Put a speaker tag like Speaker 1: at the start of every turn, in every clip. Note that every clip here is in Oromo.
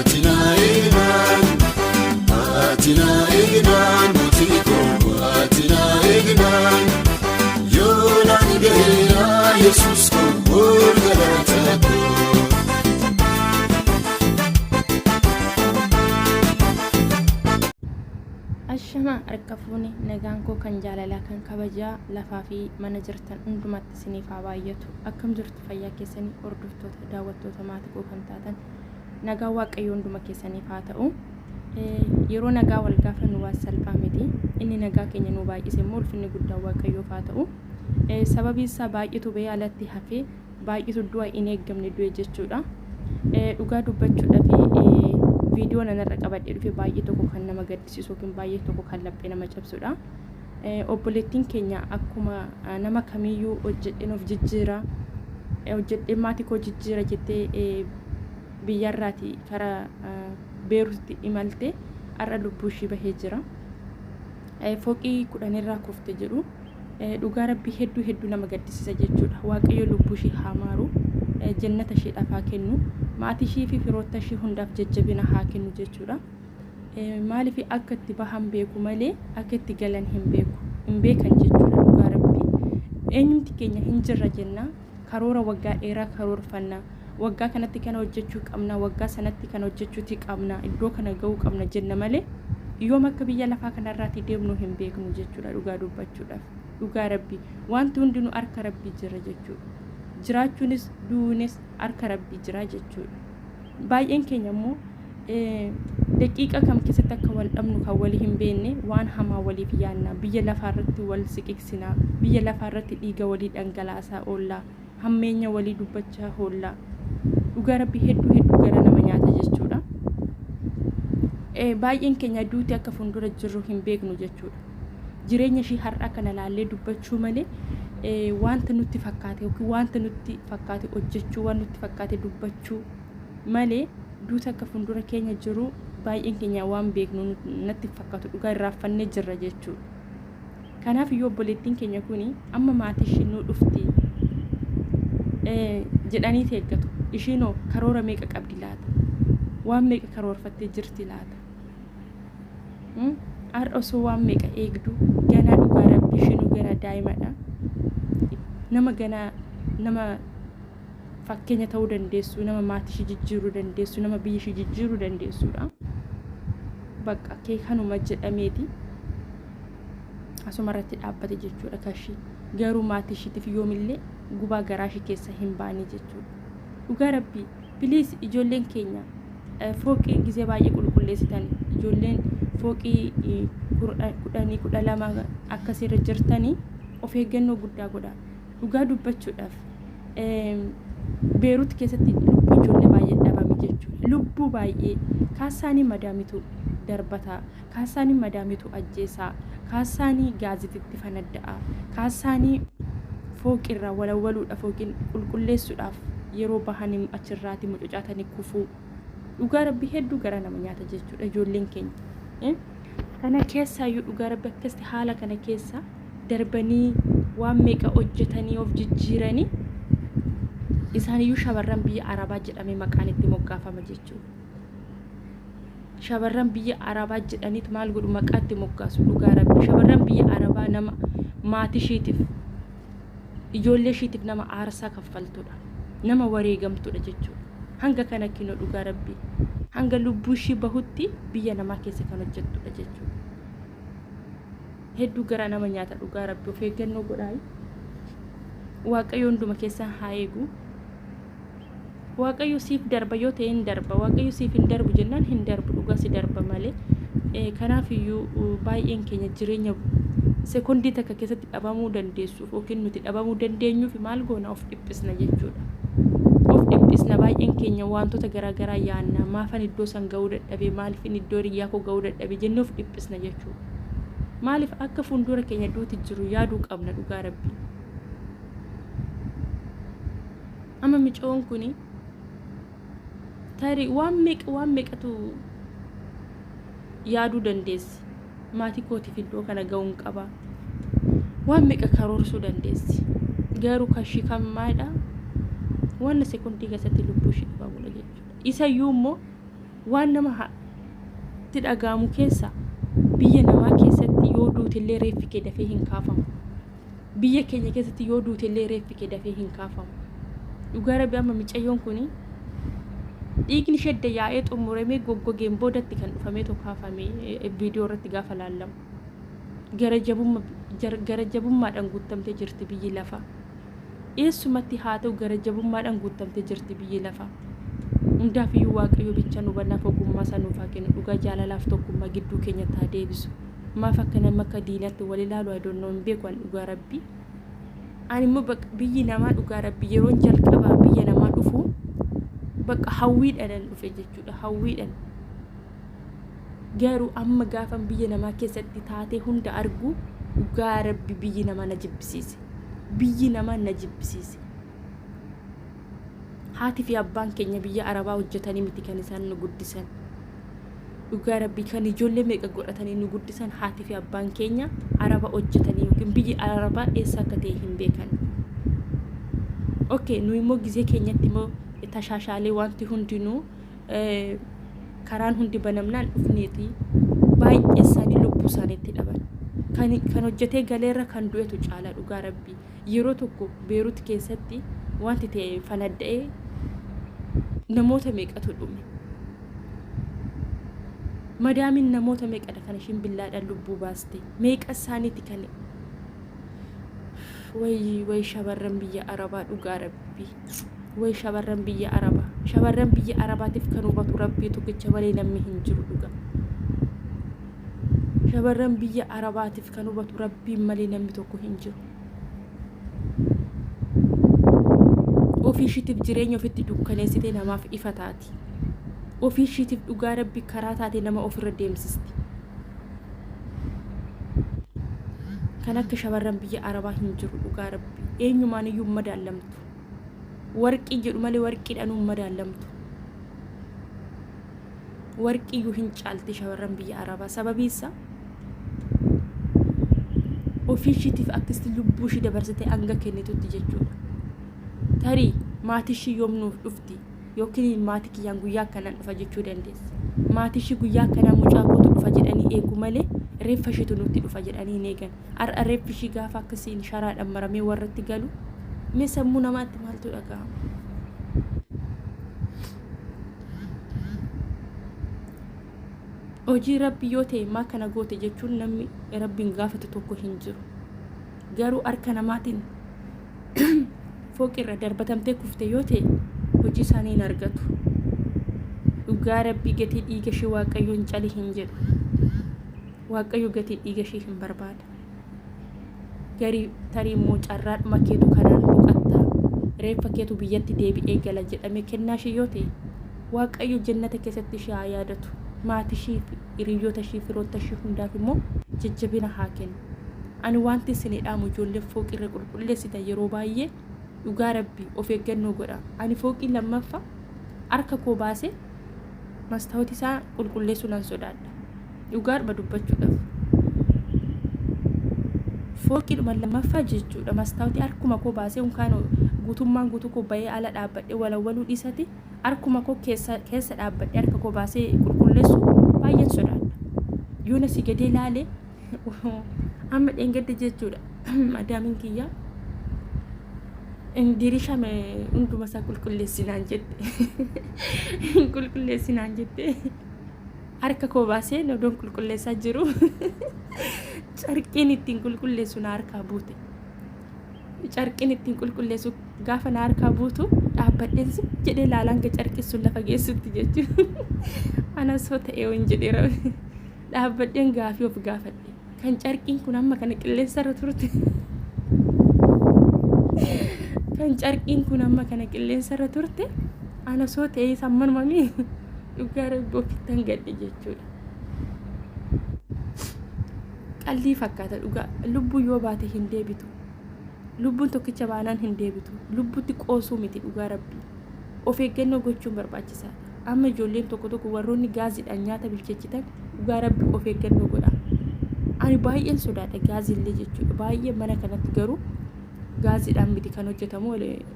Speaker 1: Ati na eegnaan, ati na eegnaan, mootii koo ati na eegnaan, yoonaan ga'eera Yesuus koo ol galata koo.
Speaker 2: Ashama harka fuune, nagaan koo kan jaalalaa kan kabajaa lafaa fi mana jirtan hundumatti isiniif haa baay'atu. Akkam jirtu? Fayyaa keessanii? Hordoftoota, daawwattoota, maatii koo kan taatan, nagaan Waaqayyoo hunduma keessaniif haa ta'u. Yeroo nagaa wal gaafannu waan salphaa miti. Inni nagaa keenya nuu baay'ise immoo ulfinni guddaan Waaqayyoof haa ta'u. Sababiin isaa baay'eetu ba'ee alatti hafee, baay'eetu du'a hin eeggamne du'e jechuudha. Dhugaa dubbachuudhaaf, viidiyoo nanarra qabadhee dhufe baay'ee tokko kan nama gaddisiisu yookiin baay'ee tokko kan laphee nama cabsudha. Obboleettiin keenya akkuma nama kamiyyuu hojjedheen of jijjiira, hojjedheen maatii koo jijjiira jettee biyyarraati karaa Beeruutti imalte, har'a lubbuu ishii bahee jira. Fooqii 10rraa kufte jedhu. Dhugaa Rabbii, hedduu hedduu nama gaddisiisa jechuudha. Waaqayyo lubbuu ishii haa maaru, jannata isheedhaaf haa kennu, maatii ishii fi firoota ishii hundaaf jajjabina haa kennu jechuudha. Maaliif akka itti bahan beeku malee akka itti galan hin beeku, hin beekan jechuudha. Dhugaa Rabbii, eenyumti keenya hin jirra jenna, karoora waggaa dheeraa karoorfanna, waggaa kanatti kana hojjechuu qabna, waggaa sanatti kana hojjechuuti qabna, iddoo kana ga'uu qabna jenna malee yoom akka biyya lafaa kanarraati deemnu hin beeknu jechuudha. Dhugaa dubbachuudhaaf, dhugaa Rabbii, wanti hundinuu harka Rabbii jira jechuudha. Jiraachuunis du'uunis harka Rabbii jira jechuudha. Baay'een keenya immoo daqiiqa kam keessatti akka wal dhabnu kan walii hin beekne, waan hamaa waliif yaanna, biyya lafaa irratti wal siqiqsinaa, biyya lafaa irratti dhiiga walii dhangalaasaa oollaa, hammeenya walii dubbachaa oollaa. Dhugaa Rabbi, hedduu hedduu gara nama nyaata jechuudha. Baay'een keenya duuti akka fuuldura jirru hin beeknu jechuudha. Jireenya ishii har'aa kana laallee dubbachuu malee, wanta nutti fakkaate yookiin wanta nutti fakkaate hojjechuu, waan nutti fakkaate dubbachuu malee, duuti akka fuuldura keenya jiru baay'een keenya waan beeknu natti fakkaatu. Dhugaa, irraanfannee jirra jechuudha. Kanaaf iyyuu obboleettiin keenya kuni amma maatii ishii nuu dhufti jedhanii eeggatu. Ishiinoo karoora meeqa qabdi laata? Waan meeqa karoorfattee jirti laata? Har'a osoo waan meeqa eegdu ganaa, dhugaa Rabbi, ishiinuu ganaa daa'imadha. Nama ganaa nama fakkeenya ta'uu dandeessu, nama maatii ishii jijjiiruu dandeessu, nama biyya ishii jijjiiruu dandeessudha. Bakka kee kanuma jedhameeti asuma irratti dhaabbate jechuudha kashii. Garuu maatii ishiitiif yoomillee gubaa garaa ishii keessa hin baane jechuudha. Dhugaa Rabbii, please, ijoolleen keenya fooqii gizee baay'ee qulqulleessitan, ijoolleen fooqii 10, 12 akkasirra jirtanii, of eeggannoo guddaa godha. Dhugaa dubbachuudhaaf, Beerut keessatti lubbuu ijoollee baay'ee dhabame jechuudha. Lubbuu baay'ee kaasaanii madaamitu darbataa, kaasaanii madaamitu ajjeesaa, kaasaanii gaazititti fanadda'a, kaasaanii fooqirraa walawwaluudhaaf yookiin qulqulleessuudhaaf yeroo bahan achirraati mucucaatanii kufuu. Dhugaa Rabbi, hedduu gara nama nyaata jechuudha ijoolleen keenya. Kana keessaayyuu, dhugaa Rabbi, akkasitti haala kana keessa darbanii waan meeqa hojjetanii of jijjiiranii, isaaniyyuu shamarran biyya Arabaa jedhamee maqaan itti moggaafama jechuudha. Shamarran biyya Arabaa jedhaniitu maal godhu, maqaa itti moggaasu. Dhugaa Rabbi, shamarran biyya Arabaa nama maatii ishiitiif, ijoollee ishiitiif nama aarsaa kaffaltudha. Nama wareegamtudha jechuudha. Hanga kana kinoo, dhugaa Rabbi, hanga lubbuu ishii bahutti biyya namaa keessa kan hojjettudha jechuudha. Hedduu garaa nama nyaata. Dhugaa Rabbi, of eeggannoo godhaa. Waaqayyo hunduma keessan haa eegu. Waaqayyo siif darba yoo ta'e hin darba. Waaqayyo siif hin darbu jennaan hin darbu. Dhugaa si darba malee. Kanaaf iyyuu baay'een keenya jireenya sekondii takka keessatti dhabamuu dandeessuuf yookiin nuti dhabamuu dandeenyuuf maal goona, of dhiphisna jechuudha. Of dhiphisna. Baay'een keenya wantoota garaagaraa yaanna. Maafan iddoo san ga'uu dadhabe, maaliifin iddoo hiriyyaa koo ga'uu dadhabe jennee of dhiphisna jechuudha. Maaliif akka fuuldura keenya duuti jiru yaaduu qabna, dhugaa Rabbii. Amma micoon kuni tarii waan meeqa waan meeqatu yaaduu dandeessi. Maatii kootiif iddoo kana ga'uun qaba. Waan meeqa karoorsuu dandeessi. Garuu kashii kan maalidha? Waan sekondii keessatti lubbuu ishee dhabamudha jechuudha. Isayyuu immoo Waan nama tti dhaga'amu keessa biyya namaa keessatti yoo duutellee reeffi kee dafee hin kaafamu. Biyya keenya keessatti yoo duutellee reeffi kee dafee hin kaafamu. Dhugaa rabbi amma micayyoon kun dhiigni ishee edda yaa'ee xumuramee goggogeen boodatti kan dhufameetoo kaafame viidiyoo irratti gaafa laallamu. Gara jabumma gara jabummaadhaan guuttamtee jirti biyyi lafaa. Eessumatti haa ta'u gara jabummaadhaan guuttamtee jirti biyyi lafaa. Hundaaf iyyuu Waaqayyo bichaan hubannaaf ogummaa isaa nuuf haa kennu. Dhugaa jaalalaaf tokkummaa gidduu keenyatti haa deebisu. Maaf akka namni akka diinatti wal ilaalu I don't know hin beeku an dhugaa rabbii. Ani immoo bakka biyyi namaa dhugaa rabbii yeroon jalqabaa biyya namaa dhufu bakka hawwiidhaan dhufe jechuudha hawwiidhaan. Garuu amma gaafan biyya namaa keessatti taatee hunda argu dhugaa rabbi biyyi namaa na jibbisiise. Biyyi namaa na jibbisiise. Haati fi abbaan keenya biyya Arabaa hojjetanii miti kan isaan nu guddisan. Dhugaa rabbii kan ijoollee meeqa godhatanii nu guddisan haati fi abbaan keenya Araba hojjetanii yookiin biyyi Arabaa eessa akka ta'e hin beekan. Okay, nu immoo gizee keenyatti immoo tashaashaalee wanti hundinuu karaan hundi banamnaan dhufneeti baay'ee isaanii lubbuu isaaniitti dhaban. Kan hojjetee galeerra kan du'etu caala dhugaa rabbii. Yeroo tokko Beerut keessatti wanti ta'e fanadda'ee namoota meeqatu dhume. Madaamiin namoota meeqadha kan ishiin billaadhaan lubbuu baaste. Meeqa isaaniiti kan wayi wayi shamarran biyya Arabaa dhugaa rabbii. Way shamarran biyya araba shamarran biyya arabaatiif kan hubatu rabbii tokkicha malee namni hin jiru dhuga shamarran biyya arabaatiif kan hubatu rabbiin malee namni tokko hin jiru ofii ishiitiif jireenya ofitti dukkaneessitee namaaf ifa taati ofii ishiitiif dhugaa rabbi karaa taate nama ofirra deemsisti kan akka shamarran biyya arabaa hin jiru dhugaa rabbi eenyumaan iyyuu hin madaallamtu Warqii jedhu malee warqiidhaan hin madaallamtu. Warqiiyyuu hin caalti shamarran biyya Arabaa. Sababii isaa ofii ishiitiif akkasitti lubbuu ishii dabarsitee hanga kennitutti jechuudha. Tarii maatii ishii yoom nuuf dhufti yookiin maatii kiyyaan guyyaa akkanaan dhufa jechuu dandeessi. Maatii ishii guyyaa akkanaa mucaa kootu dhufa jedhanii eegu malee reeffa ishiitu nutti dhufa jedhanii hin eegan. Har'a reeffi ishii gaafa akkasiin sharaadhaan maramee warratti galu mee sammuu namaatti maaltu dhaga'ama? Hojii rabbi yoo ta'e maa kana goote jechuun namni rabbiin gaafatu tokko hin jiru. Garuu harka namaatiin fooqirra darbatamtee kufte yoo ta'e hojii isaanii hin argatu. Dhugaa rabbii gatii dhiiga ishee waaqayyoon cali hin jedhu. Waaqayyo gatii dhiiga ishii hin barbaada. Garii tarii immoo carraadhuma keetu kanaan boqatta, reeffa keetu biyyatti deebi'ee gala jedhamee kennaa ishii yoo ta'e, Waaqayyo jannata keessatti ishii haa yaadatu. Maatii ishii fi hiriyyoota ishii firootta ishii hundaaf immoo jajjabina haa kennu. Ani wanti isinii dhaamu ijoolleen fooqii irra qulqulleessitan yeroo baay'ee dhugaa rabbii of eeggannoo godhaa. Ani fooqii lammaffaa harka koo baasee mastaawotii isaa qulqulleessuu nan sodaadha. Dhugaadhuma dubbachuudhaaf. Fooqiidhuma lammaffaa jechuudha. Mastaawotii harkuma koo baasee unkaan guutummaan guutuu koo bahee ala dhaabbadhee walawwaluu dhiisati harkuma koo keessa keessa dhaabbadhee harka koo baasee qulqulleessu baay'een sodaadha. Yoon asii gadee ilaale amma dheengadda jechuudha. Madaamiin kiyyaa Dirishame hunduma isaa qulqulleessinaan jette. Qulqulleessinaan jette. Harka koo baasee odoon qulqulleessaa jiru carqiin ittiin qulqulleessu na harkaa buute. Carqiin ittiin qulqulleessu gaafa na harkaa buutu dhaabbadheen zim jedhee ilaalaan hanga carqiin sun lafa geessutti jechuudha. Ana osoo ta'ee waan jedheera. Dhaabbadheen gaafii of gaafadhe. Kan carqiin kun amma kana qilleensarra turte. Kan carqiin kun amma kana qilleensarra turte ana osoo ta'ee sammanumami dhugaa rabbi ofittan gadhe jechuudha. Qaldii fakkaata dhugaa lubbuu yoo baate hin deebitu. Lubbuun tokkicha baanaan hin deebitu. Lubbutti qoosuu miti dhugaa rabbi. Of eeggannoo gochuun barbaachisaadha. Amma ijoolleen tokko tokko warroonni gaaziidhaan nyaata bilcheechitan dhugaa rabbi of eeggannoo godha. Ani baay'een sodaadha gaaziillee jechuudha. Baay'ee mana kanatti garuu gaaziidhaan miti kan hojjetamu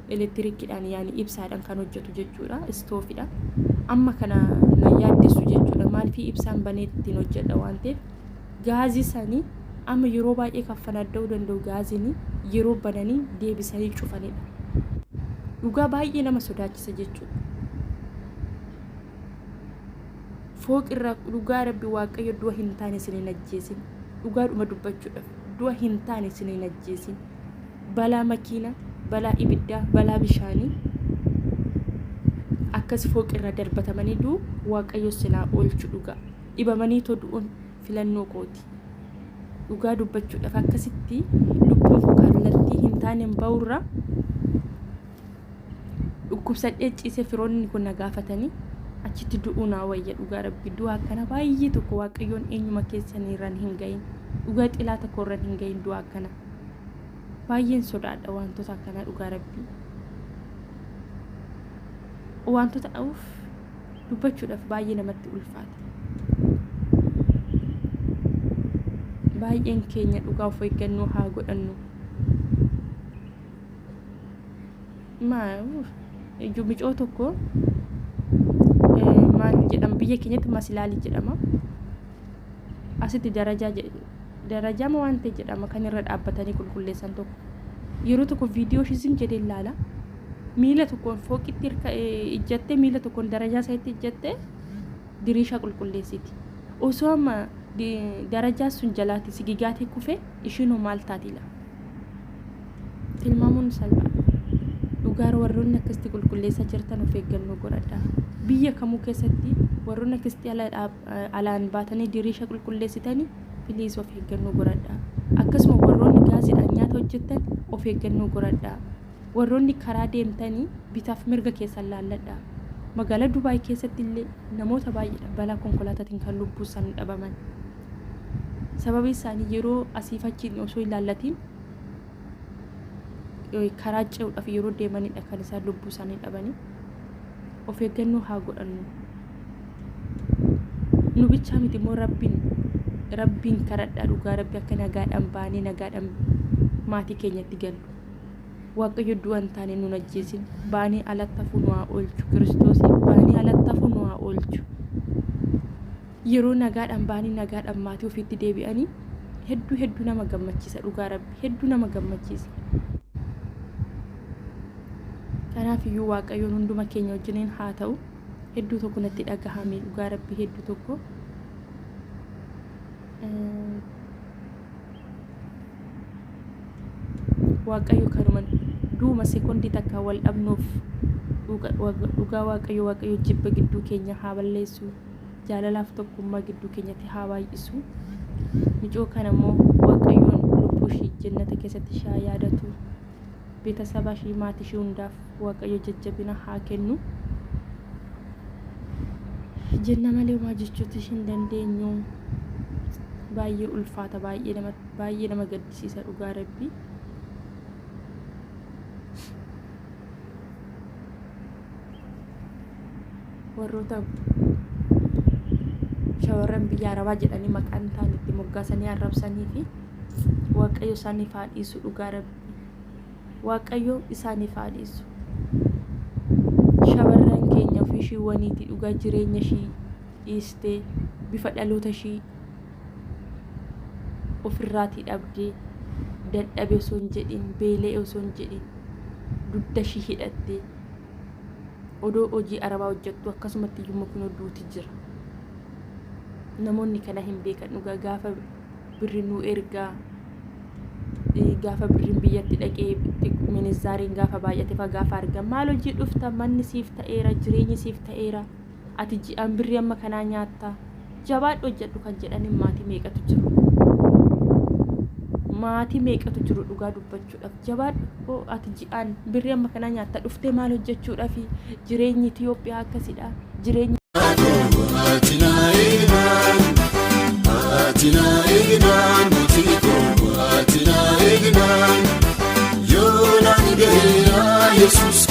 Speaker 2: elektirikiidhaan yaani ibsaadhaan kan hojjetu jechuudha. Istoofidha. Amma kana na yaaddessu jechuudha. Maaliif ibsaan banee ittiin hojjedha waan ta'eef gaazii sanii amma yeroo baay'ee kan fanadda'uu danda'u gaaziin yeroo bananii deebisanii cufanidha. Dhugaa baay'ee nama sodaachisa jechuudha. Fooqirraa dhugaa rabbi waaqayyo du'a hin taane isin hin ajjeesin. Dhugaadhuma dubbachuudhaaf du'a hin taane isin hin ajjeesin. Balaa makiina, balaa ibiddaa, balaa bishaanii akkas fooqirra darbatamanii du'u waaqayyo isin haa oolchu dhugaa. Dhibamanii too du'uun filannoo kooti. Dhugaa dubbachuudhaaf akkasitti lubbuun koo kallattii hin taaneen ba'urra dhukkubsadhee ciisee firoonni kun na gaafatanii achitti du'uu naa wayya dhugaa rabbi du'a akkana baay'ee tokko waaqayyoon eenyuma keessan irraan hin gahin dhugaa xilaa tokko irraan hin gahin du'a akkana baay'een sodaadha wantoota akkanaa dhugaa rabbi wantoota uff dubbachuudhaaf baay'ee namatti ulfaata. Baay'een keenya dhugaa of eeggannoo haa godhannu. Micoo tokko maal jedhama biyya keenyatti masilaalii jedhama. Asitti darajaa darajaa ma waan ta'e jedhama kan irra dhaabbatanii qulqulleessan tokko. Yeroo tokko viidiyoo ishii zim jedhee ilaala. Miila tokkoon fooqitti hirka ijjattee miila tokkoon darajaa isaatti ijjattee diriishaa qulqulleessiti. Osoo amma darajaa sun jalaati sigigaatee kufe ishiinoo maal taati laa? Tilmaamuun salphaadha. Dhugaa warroonni akkasitti qulqulleessaa jirtan of eeggannoo godhadhaa. Biyya kamuu keessatti warroonni akkasitti alaan baatanii diriisha qulqulleessitanii please of eeggannoo godhadhaa. Akkasuma warroonni gaaziidhaan nyaata hojjettan of eeggannoo godhadhaa. Warroonni karaa deemtanii bitaaf mirga keessan laalladhaa. Magaalaa Dubaay keessatti illee namoota baay'eedha balaa konkolaataatiin kan lubbuu isaanii dhabaman. Sababii isaanii yeroo asiif achiin osoo hin laallatiin karaa ce'uudhaaf yeroo deemanidha kan isaan lubbuu isaanii dhabanii. Of eeggannoo haa godhannu. Nu bichaa miti immoo rabbiin rabbiin kadhadhaa dhugaa rabbi akka nagaadhaan baanee nagaadhaan maatii keenyatti gallu. Waaqayyo du'a hin taane nun ajjeesin. Baanee alatti hafuu nu haa oolchu. Kiristoosii baanee alatti hafuu nu haa oolchu. Yeroo nagaadhaan baanii nagaadhaan maatii ofiitti deebi'anii hedduu hedduu nama gammachiisa dhugaa rabbi hedduu nama gammachiisa. Kanaaf iyyuu Waaqayyoon hunduma keenya wajjiniin haa ta'u. Hedduu tokko natti dhagahame dhugaa rabbi hedduu tokko. Waaqayyo kanuma duuma sekondii takka wal dhabnuuf dhugaa Waaqayyo Waaqayyo jibba gidduu keenya haa balleessu jaalalaaf tokkummaa gidduu keenyatti haa baay'isu micoo kana immoo Waaqayyoon lubbuu ishii jannata keessatti ishee haa yaadatu beetasaba ishii maatii ishii hundaaf Waaqayyo jajjabina haa kennu jenna malee homaa jechuuti hin dandeenyu. Baay'ee ulfaata baay'ee nama baay'ee nama gaddisiisa dhugaa rabbii. Warroota shamarran biyya arabaa jedhanii maqaan ta'an itti moggaasanii arrabsanii fi waaqayyo isaaniif haa dhiisu dhugaa rabbii. Waaqayyo isaaniif haa dhiisu. Shamarran keenya ofii ishii waniiti dhugaa jireenya ishii dhiistee bifa dhaloota ishii ofirraatii dhabdee dadhabe osoo hin jedhin beela'e osoo hin jedhin dugda ishii hidhattee odoo hojii arabaa hojjettu akkasumatti iyyuu kunoo duuti jira. Namoonni kana hin beekan dhugaa gaafa birri nuu ergaa gaafa birriin biyyatti dhaqee minizzaariin gaafa baay'ate fa gaafa argan maal hojii dhufta manni siif ta'eera jireenyi siif ta'eera ati ji'aan birrii amma kanaa nyaatta jabaadhu hojjedhu kan jedhaniin maatii meeqatu jiru maatii meeqatu jiru dhugaa dubbachuudhaaf jabaadhu ati ji'aan birrii amma kanaa nyaatta dhuftee maal hojjechuudhaaf jireenyi Itiyoophiyaa akkasidha jireenyi
Speaker 1: Ati na eegnaan, ati na eegnaan, mootii koo ati na eegnaan, yoo naan gaheera Yesuus.